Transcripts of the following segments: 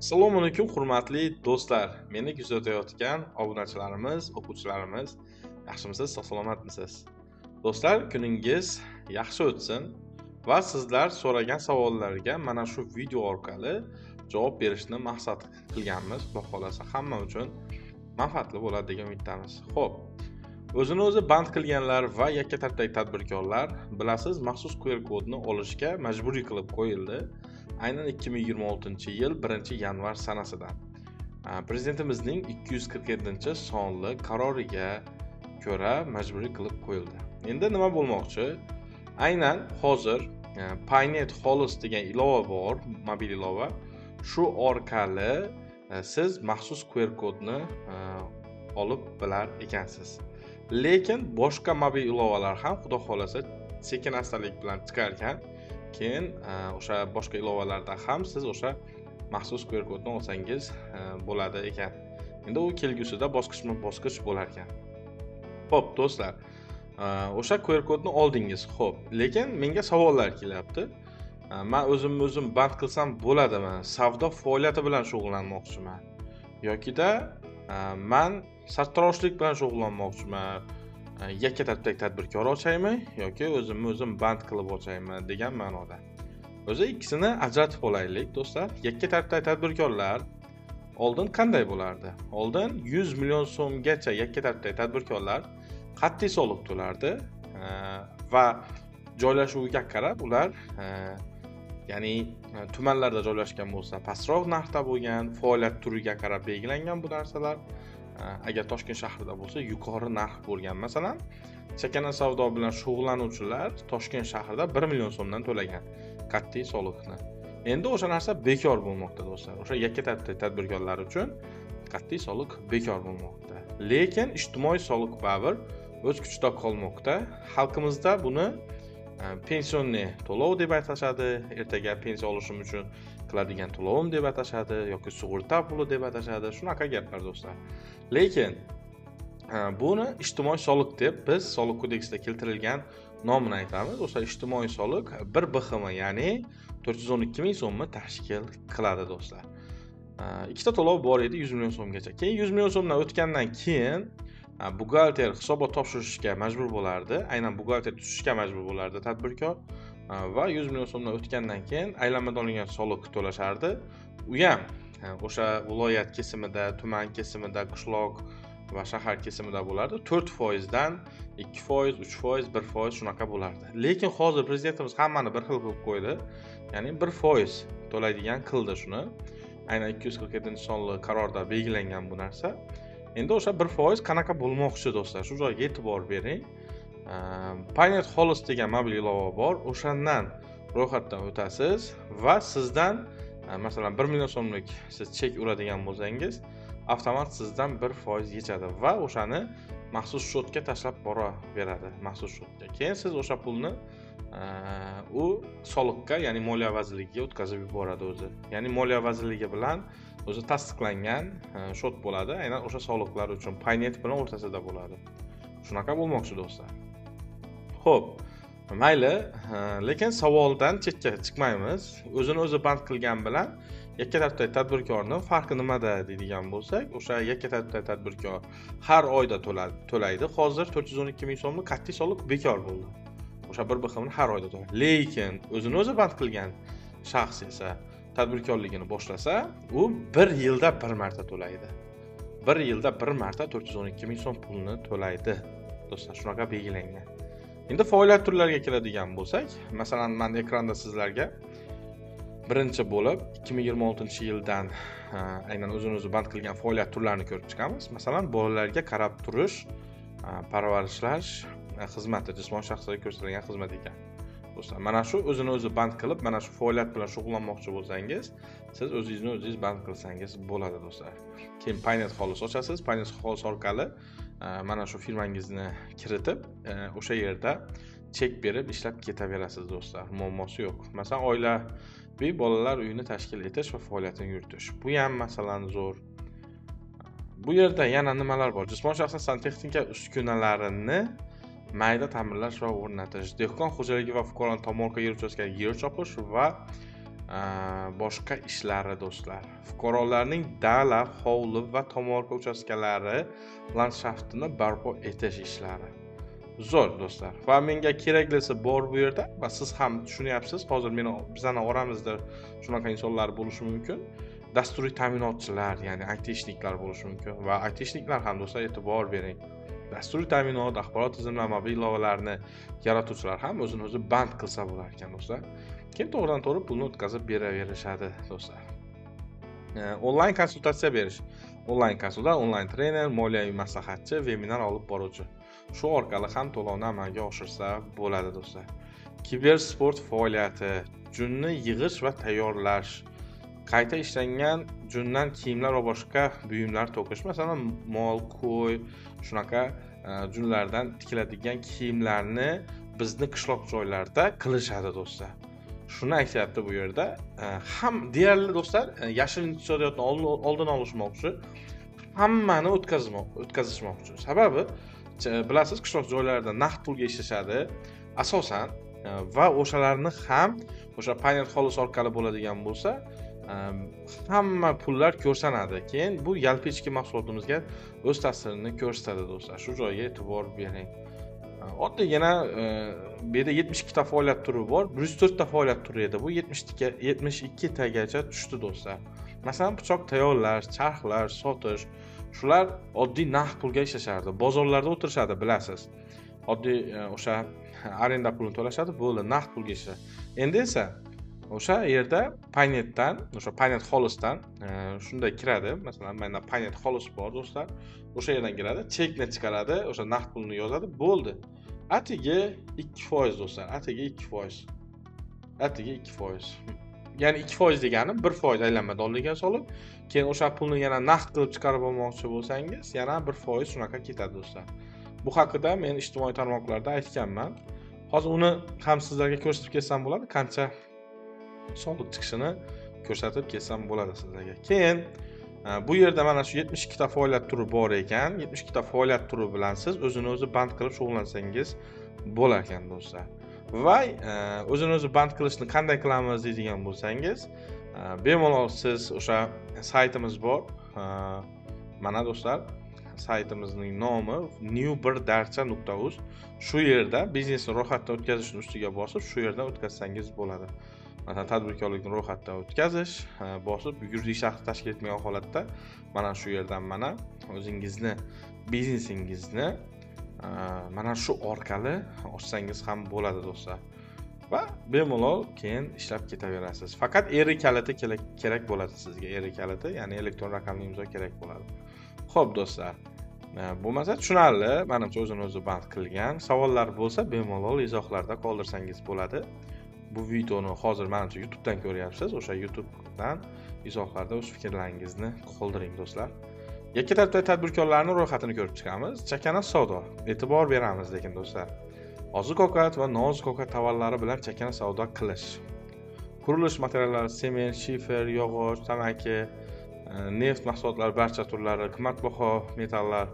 Assalomu alaykum hurmatli do'stlar, meni kuzatayotgan obunachilarimiz, o'quvchilarimiz, yaxshimisiz, sog' salomatmisiz? Do'stlar, kuningiz yaxshi o'tsin va sizlar so'ragan savollarga mana shu video orqali javob berishni maqsad qilganmiz. Xudo xolasa hamma uchun manfaatli bo'ladi degan umiddamiz. Xo'p, o'zini o'zi band qilganlar va yakka tartibdagi tadbirkorlar, bilasiz, maxsus QR kodni olishga majburiy qilib qo'yildi. Aynan 2026-yil 1-yanvar sanasidan. Prezidentimizning 247-sonli qaroriga ko'ra majburiy qilib qo'yildi. Endi nima bo'lmoqchi? Aynan hozir Paynet Xolis degan ilova bor, mobil ilova. Shu orqali siz maxsus QR kodni olib bilar ekansiz. Lekin boshqa mobil ilovalar ham xudo xolasa sekin astalik bilan chiqar ekan. Keyin o'sha boshqa ilovalarda ham siz o'sha maxsus QR kodni olsangiz bo'ladi ekan. Endi u kelgusida bosqichma-bosqich bo'lar ekan. Xo'p, do'stlar, o'sha QR kodni oldingiz. Xo'p, lekin menga savollar kelyapti. Men o'zimni o'zim band qilsam bo'ladimi? Savdo faoliyati bilan shug'ullanmoqchiman yokida men sartaroshlik bilan shug'ullanmoqchiman. Yakka tartibdagi tadbirkor ochaymi yoki o'zimni o'zim band qilib ochaymi degan ma'noda. O'zi ikkisini ajratib olaylik do'stlar. Yakka tartibdagi tadbirkorlar oldin qanday bo'lardi? Oldin 100 million so'mgacha yakka tartibdagi tadbirkorlar qat'iy soliq to'lardi va joylashuviga qarab ular, ya'ni tumanlarda joylashgan bo'lsa pastroq narxda bo'lgan, faoliyat turiga qarab belgilangan bu narsalar. Agar Toshkent shahrida bo'lsa yuqori narx bo'lgan. Masalan, chakana savdo bilan shug'ullanuvchilar Toshkent shahrida 1 million so'mdan to'lagan qat'iy soliqni. Endi o'sha narsa bekor bo'lmoqda do'stlar. O'sha yakka tartibdagi tadbirkorlar uchun qat'iy soliq bekor bo'lmoqda. Lekin ijtimoiy soliq baribir o'z kuchida qolmoqda. Xalqimizda buni pensionni to'lov deb atashadi, ertaga pensiya olishim uchun qiladigan to'lovim deb atashadi yoki sug'urta puli deb atashadi. Shunaqa gaplar do'stlar. Lekin buni ijtimoiy soliq deb biz soliq kodeksida keltirilgan nomini aytamiz. O'sha ijtimoiy soliq 1 BXM, ya'ni 412 ming so'mni tashkil qiladi do'stlar. Ikkita to'lov bor edi 100 million so'mgacha. Keyin 100 million so'mdan o'tgandan keyin buxgalter hisobot topshirishga majbur bo'lardi. Aynan buxgalter tuzishga majbur bo'lardi tadbirkor va 100 million so'mdan o'tgandan keyin aylanmadan olingan soliq to'lashardi. U ham o'sha viloyat kesimida, tuman kesimida, qishloq va shahar kesimida bo'lardi. 4% dan 2%, 3%, 1% shunaqa bo'lardi. Lekin hozir prezidentimiz hammani bir xil qilib qo'ydi. Ya'ni 1% to'laydigan qildi shuni. Aynan 247-sonli qarorda belgilangan bu narsa. Endi o'sha 1% qanaqa bo'lmoqchi do'stlar? Shu joyga e'tibor bering. Paynet Xolis degan mobil ilova bor. O'shandan ro'yxatdan o'tasiz va sizdan masalan 1 million so'mlik siz chek uradigan bo'lsangiz, avtomat sizdan 1% yechadi va o'shani maxsus shotga tashlab boraveradi, maxsus shotga. Keyin siz o'sha pulni u soliqqa, ya'ni Moliya vazirligiga o'tkazib yuboradi o'zi. Ya'ni Moliya vazirligi bilan o'zi tasdiqlangan shot bo'ladi. Aynan o'sha soliqlar uchun Paynet bilan o'rtasida bo'ladi. Shunaqa bo'lmoqchi do'stlar. Xo'p, mayli, lekin savoldan chetga chiqmaymiz. O'zini o'zi band qilgan bilan yakka tartibdagi tadbirkorning farqi nimada deydigan bo'lsak, o'sha yakka tartibdagi tadbirkor har oyda to'laydi. Hozir 412 ming so'mlik qat'iy soliq bekor bo'ldi. O'sha 1 BXMni har oyda to'laydi. Lekin o'zini o'zi band qilgan shaxs esa tadbirkorligini boshlasa, u 1 yilda bir marta to'laydi. 1 yilda bir marta 412 ming so'm pulni to'laydi. Do'stlar, shunaqa belgilangan. Endi faoliyat turlariga keladigan bo'lsak, masalan, men ekranda sizlarga birinchi bo'lib 2026-yildan aynan o'zini o'zi band qilgan faoliyat turlarini ko'rib chiqamiz. Masalan, bolalarga qarab turish, parvarishlash xizmati, jismoniy shaxslarga ko'rsatilgan xizmat ekan. Do'stlar, mana shu o'zini o'zi band qilib, mana shu faoliyat bilan shug'ullanmoqchi bo'lsangiz, siz o'zingizni o'zingiz band qilsangiz bo'ladi do'stlar. Keyin Paynet Xolis ochasiz. Paynet Xolis orqali mana shu firmangizni kiritib, o'sha yerda chek berib ishlab ketaverasiz do'stlar. Muammosi yo'q. Masalan, oilaviy bolalar uyini tashkil etish va faoliyatini yuritish. Bu ham masalan zo'r. Bu yerda yana nimalar bor? Jismoniy shaxslar santexnika uskunalarini mayda ta'mirlash va o'rnatish, dehqon xo'jaligi va fuqarolar tomorqa yer uchastkalariga yer chopish va boshqa ishlari do'stlar. Fuqarolarning dala, hovli va tomorqa uchastkalari landshaftini barpo etish ishlari. Zo'r do'stlar. Va menga keraklisi bor bu yerda va siz ham tushunyapsiz. Hozir meni bizani oramizda shunaqa insonlar bo'lishi mumkin. Dasturiy ta'minotchilar, ya'ni aytishniklar bo'lishi mumkin va aytishniklar ham do'stlar e'tibor bering. Dasturiy ta'minot, axborot tizimlari, mobil ilovalarni yaratuvchilar ham o'zini o'zi band qilsa bo'lar ekan do'stlar. Keyin to'g'ridan to'g'ri pulni o'tkazib beraverishadi do'stlar. Onlayn konsultatsiya berish. Onlayn konsultant, onlayn trener, moliyaviy maslahatchi, webinar olib boruvchi. Shu orqali ham to'lovni amalga oshirsa bo'ladi do'stlar. Kibersport faoliyati, junni yig'ish va tayyorlash, qayta ishlangan jundan kiyimlar va boshqa buyumlar to'qish, masalan, mol, qo'y, shunaqa junlardan tikiladigan kiyimlarni bizni qishloq joylarda qilishadi do'stlar. Shuni aytyapti bu yerda. Ham deyarli do'stlar, yashirin iqtisodiyotni oldini olishmoqchi, hammani o'tkazishmoqchi. Sababi bilasiz, qishloq joylarda naqd pulga ishlashadi asosan va o'shalarni ham o'sha Payoneer xolis orqali bo'ladigan bo'lsa, hamma pullar ko'rsanadi. Keyin bu yalpi ichki mahsulotimizga o'z ta'sirini ko'rsatadi do'stlar. Shu joyga e'tibor bering. Oddiygina bu yerda 72 ta faoliyat turi bor, 104 ta faoliyat turi edi. Bu 72 tagacha tushdi do'stlar. Masalan, pichoq tayyorlash, charxlash, sotish, shular oddiy naqd pulga ishlashardi. Bozorlarda o'tirishadi, bilasiz. Oddiy o'sha arenda pulini to'lashadi, bo'ldi, naqd pulga ishlashadi. Endi esa o'sha yerda Payoneerdan, o'sha Payoneer xolisdan shunday kiradi. Masalan, menda Payoneer xolis bor do'stlar. O'sha yerdan kiradi, chekni chiqaradi, o'sha naqd pulni yozadi, bo'ldi. Atigi 2% do'stlar, atigi 2%. Atigi 2%. Ya'ni 2% degani 1% aylanma dollarga solib, keyin o'sha pulni yana naqd qilib chiqarib olmoqchi bo'lsangiz, yana 1% shunaqa ketadi do'stlar. Bu haqida men ijtimoiy tarmoqlarda aytganman. Hozir uni ham sizlarga ko'rsatib ketsam bo'ladi, qancha soliq chiqishini ko'rsatib ketsam bo'ladi sizlarga. Keyin bu yerda mana shu 72 ta faoliyat turi bor ekan. 72 ta faoliyat turi bilan siz o'zini o'zi band qilib shug'ullansangiz bo'lar ekan do'stlar. Va o'zini o'zi band qilishni qanday qilamiz deydigan bo'lsangiz, bemalol siz o'sha saytimiz bor. Mana do'stlar, saytimizning nomi new1darcha.uz. Shu yerda biznesni ro'yxatdan o'tkazishni ustiga bosib, shu yerdan o'tkazsangiz bo'ladi. Masalan, tadbirkorlikni ro'yxatdan o'tkazish bosib, yuridik shaxs tashkil etmagan holatda mana shu yerdan mana o'zingizni biznesingizni mana shu orqali ochsangiz ham bo'ladi do'stlar. Va bemalol keyin ishlab ketaverasiz. Faqat ERI kaliti kerak bo'ladi sizga. ERI kaliti, ya'ni elektron raqamli imzo kerak bo'ladi. Xo'p do'stlar, bo'lmasa tushunarli, menimcha o'zini o'zi band qilgan. Savollar bo'lsa bemalol izohlarda qoldirsangiz bo'ladi. Bu videoni hozir menimcha YouTube'dan ko'ryapsiz. O'sha YouTube'dan izohlarda o'z fikrlaringizni qoldiring do'stlar. Yakka tartibdagi tadbirkorlarning ro'yxatini ko'rib chiqamiz. Chakana savdo. E'tibor beramiz lekin do'stlar. Oziq-ovqat va noziq-ovqat tovarlari bilan chakana savdo qilish. Qurilish materiallari, sement, shifer, yog'och, tamaki, neft mahsulotlari barcha turlari, qimmatbaho metallar,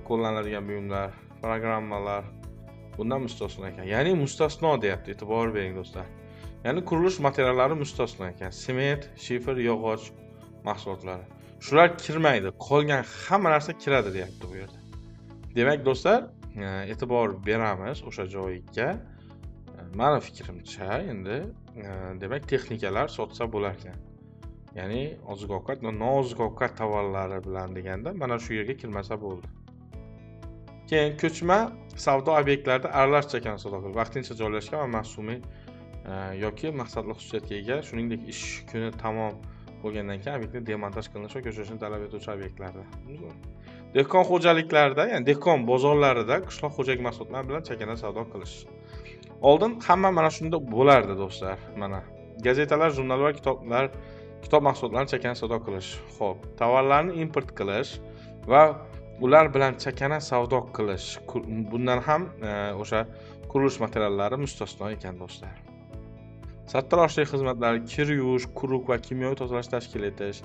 qo'llaniladigan buyumlar, programmalar bundan mustasno ekan. Ya'ni mustasno deyapti, e'tibor bering do'stlar. Ya'ni qurilish materiallari mustasno ekan. Sement, shifer, yog'och mahsulotlari. Shular kirmaydi, qolgan hamma narsa kiradi deyapti bu yerda. Demak do'stlar, e'tibor beramiz o'sha joyiga. Meni fikrimcha endi demak texnikalar sotsa bo'lar ekan. Ya'ni oziq-ovqat va noziq-ovqat tovarlari bilan deganda mana shu yerga kirmasa bo'ldi. Keyin ko'chma savdo obyektlarida aralash chakana savdo qilish, vaqtincha joylashgan va mavsumiy yoki maqsadli xususiyatga ega, shuningdek ish kuni tamom bo'lgandan keyin obyektni demontaj qilinishi va ko'chirishni talab etuvchi obyektlarda. Dehqon xo'jaliklarida, ya'ni dehqon bozorlarida qishloq xo'jalik mahsulotlari bilan chakana savdo qilish. Oldin hamma mana shunda bo'lardi do'stlar. Mana gazetalar, jurnallar, kitoblar, kitob mahsulotlarini chakana savdo qilish. Xo'p, tovarlarni import qilish va ular bilan chakana savdo qilish. Bundan ham o'sha qurilish materiallari mustasno ekan do'stlar. Sartaroshlik xizmatlari, kir yuvish, quruq va kimyoviy tozalash tashkil etish,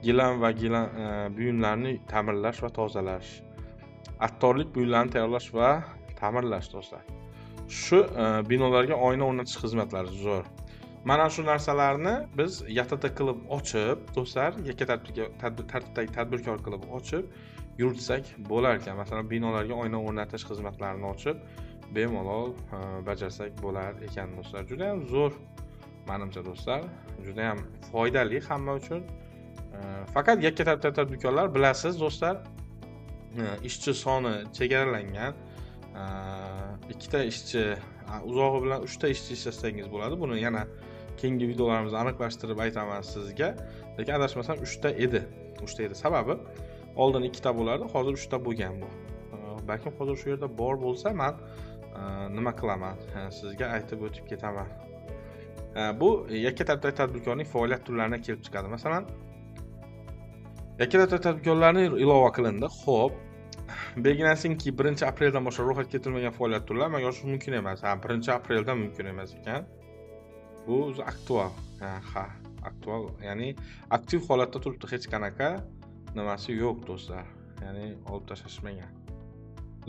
gilam va gilam buyumlarini ta'mirlash va tozalash, attorlik buyumlarini tayyorlash va ta'mirlash do'stlar. Shu binolarga oyna o'rnatish xizmatlari zo'r. Mana shu narsalarni biz YTT qilib ochib, do'stlar, yakka tartibdagi tadbirkor qilib ochib yuritsak bo'lar ekan. Masalan, binolarga oyna o'rnatish xizmatlarini ochib, bemalol bajarsak bo'lar ekan do'stlar. Juda ham zo'r menimcha do'stlar, juda ham foydali hamma uchun. Faqat yakka tartibdagi tadbirkorlar bilasiz do'stlar, ishchi soni chegaralangan. 2ta ishchi, uzog'i bilan 3ta ishchi ishlasangiz bo'ladi. Buni yana keyingi videolarimizda aniqlashtirib aytaman sizga. Lekin adashmasam 3ta edi. 3ta edi. Sababi oldin 2ta bo'lardi, hozir 3ta bo'lgan bu. Balkim hozir shu yerda bor bo'lsa, men nima qilaman? Sizga aytib o'tib ketaman. Bu yakka tartibdagi tadbirkorning faoliyat turlaridan kelib chiqadi. Masalan, yakka tartibdagi tadbirkorlarni ilova qilindi. Xo'p, belgilansinki 1-apreldan boshlab ro'yxatga keltirilmagan faoliyat turlari amalga oshirish mumkin emas. Ha, 1-apreldan mumkin emas ekan. Bu o'zi aktual. Ha, aktual, ya'ni aktiv holatda turibdi, hech qanaqa nimasi yo'q do'stlar. Ya'ni olib tashlashmagan.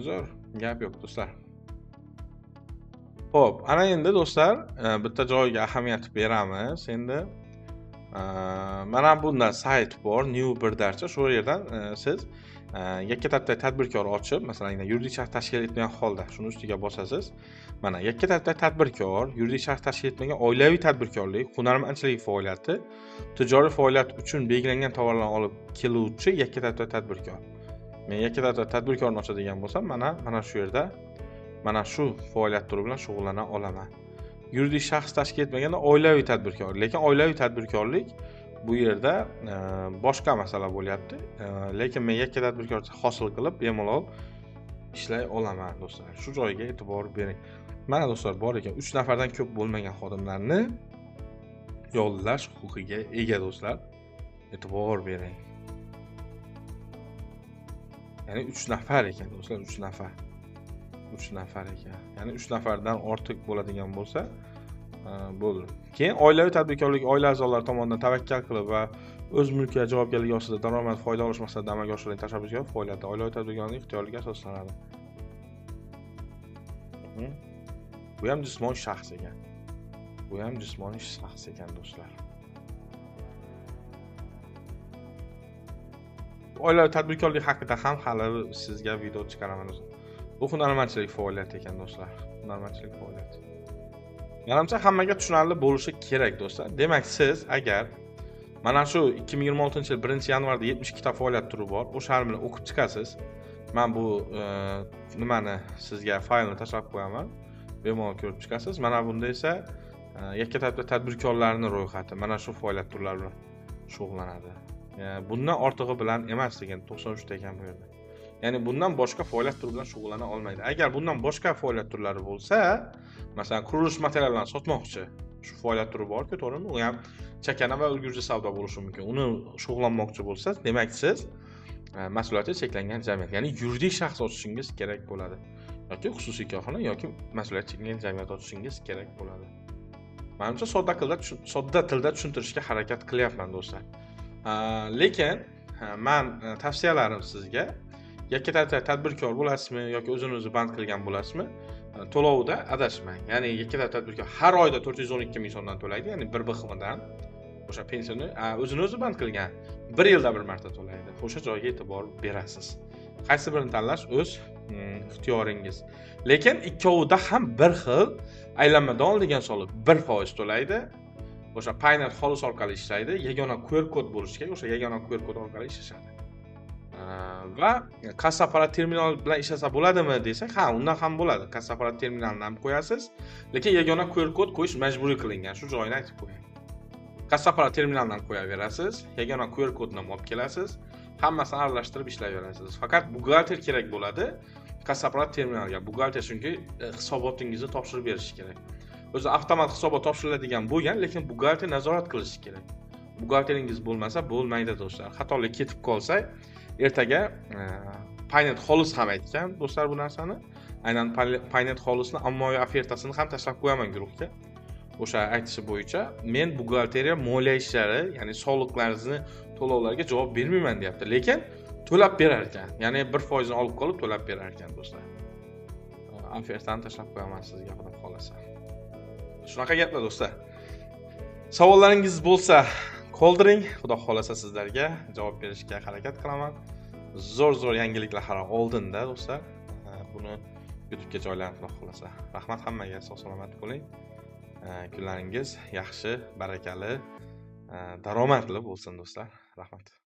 Zo'r, gap yo'q do'stlar. Xo'p, ana endi do'stlar, bitta joyga ahamiyat beramiz. Endi mana bundan sayt bor, New bir darcha. Shu yerdan siz yakka tartibdagi tadbirkor ochib, masalan, yuridik shaxs tashkil etmagan holda shuni ustiga bosasiz. Mana yakka tartibdagi tadbirkor, yuridik shaxs tashkil etmagan oilaviy tadbirkorlik, hunarmandchilik faoliyati, tijoriy faoliyat uchun belgilangan tovarlarni olib keluvchi yakka tartibdagi tadbirkor. Men yakka tartibdagi tadbirkorni ochadigan bo'lsam, mana shu yerda mana shu faoliyat turi bilan shug'ullana olaman. Yuridik shaxs tashkil etmaganda oilaviy tadbirkor, lekin oilaviy tadbirkorlik bu yerda boshqa masala bo'lyapti. Lekin men yakka tadbirkor hosil qilib bemalol ishlay olaman do'stlar. Shu joyga e'tibor bering. Mana do'stlar bor ekan, 3 nafardan ko'p bo'lmagan xodimlarni yollash huquqiga ega do'stlar. E'tibor bering. Ya'ni 3 nafar ekan do'stlar, 3 nafar. 3 nafar ekan. Ya'ni 3 nafardan ortiq bo'ladigan bo'lsa bo'ldi. Keyin oilaviy tadbirkorlik oila a'zolari tomonidan tavakkal qilib va o'z mulkiga javobgarligi ostida daromad foyda olish maqsadida amalga oshirilgan tashabbuskor faoliyati oilaviy tadbirkorning ixtiyorligiga asoslanadi. Bu ham jismoniy shaxs ekan. Bu ham jismoniy shaxs ekan do'stlar. Oilaviy tadbirkorlik haqida ham hali sizga video chiqaraman. Bu hunarmandchilik faoliyati ekan do'stlar. Hunarmandchilik faoliyati. Menimcha hammaga tushunarli bo'lishi kerak do'stlar. Demak, siz agar mana shu 2026-yil 1-yanvarda 72 ta faoliyat turi bor, o'sha bilan o'qib chiqasiz. Men bu nimani sizga faylni tashlab qo'yaman. Bemalol ko'rib chiqasiz. Mana bunda esa yakka tartibda tadbirkorlarning ro'yxati mana shu faoliyat turlari bilan shug'ullanadi. Bundan ortig'i bilan emas degan 93 ta ekan bu yerda. Ya'ni bundan boshqa faoliyat turi bilan shug'ullana olmaydi. Agar bundan boshqa faoliyat turlari bo'lsa, masalan, qurilish materiallarini sotmoqchi, shu faoliyat turi bor-ku, to'g'rimi? U ham chakana va ulgurji savdo bo'lishi mumkin. Uni shug'ullanmoqchi bo'lsa, demak siz mas'uliyati cheklangan jamiyat, ya'ni yuridik shaxs ochishingiz kerak bo'ladi. Yoki xususiy korxona yoki mas'uliyati cheklangan jamiyat ochishingiz kerak bo'ladi. Menimcha sodda tilda tushuntirishga harakat qilyapman do'stlar. Lekin men tavsiyalarim sizga yakka tartibdagi tadbirkor bo'lasizmi yoki o'zini o'zi band qilgan bo'lasizmi, to'lovda adashmang. Ya'ni yakka tartibdagi tadbirkor har oyda 412 ming so'mdan to'laydi, ya'ni bir BXMdan o'sha pensiyani o'zini o'zi band qilgan 1 yilda bir marta to'laydi. O'sha joyga e'tibor berasiz. Qaysi birini tanlash o'z ixtiyoringiz. Lekin ikkovida ham bir xil aylanmadan oladigan soliq 1% to'laydi. O'sha Paynet xolis orqali ishlaydi. Yagona QR kod bo'lishi kerak, o'sha yagona QR kod orqali ishlashadi. Va kassa apparat terminal bilan ishlasa bo'ladimi desak, ha, undan ham bo'ladi. Kassa apparat terminalini ham qo'yasiz, lekin yagona QR kod qo'yish majburiy qilingan. Shu joyini aytib qo'ying. Kassa apparat terminalidan qo'yaverasiz, yagona QR kodni ham olib kelasiz, hammasini aralashtirib ishlayverasiz. Faqat buxgalter kerak bo'ladi kassa apparat terminalga. Buxgalter chunki hisobotingizni topshirib berishi kerak. O'zi avtomat hisobot topshiriladigan bo'lgan, lekin buxgalter nazorat qilishi kerak. Buxgalteringiz bo'lmasa bo'lmaydi do'stlar. Xatolik ketib qolsa, ertaga Paynet xolis ham aytgan do'stlar bu narsani. Aynan Paynet xolisni ommaviy ofertasini ham tashlab qo'yaman guruhga. O'sha aytishi bo'yicha men buxgalteriya moliya ishlari, ya'ni soliqlaringizni to'lovlarga javob bermayman deyapti. Lekin to'lab berar ekan. Ya'ni 1% ni olib qolib to'lab berar ekan do'stlar. Ofertani tashlab qo'yaman sizga, xudo xolasa. Shunaqa gaplar do'stlar. Savollaringiz bo'lsa qoldiring, xudo xohlasa sizlarga javob berishga harakat qilaman. Zo'r-zo'r yangiliklar hali oldinda do'stlar. Buni YouTube'ga joylayman xudo xohlasa. Rahmat hammaga, sog' salomat bo'ling. Kunlaringiz yaxshi, barakali, daromadli bo'lsin do'stlar. Rahmat.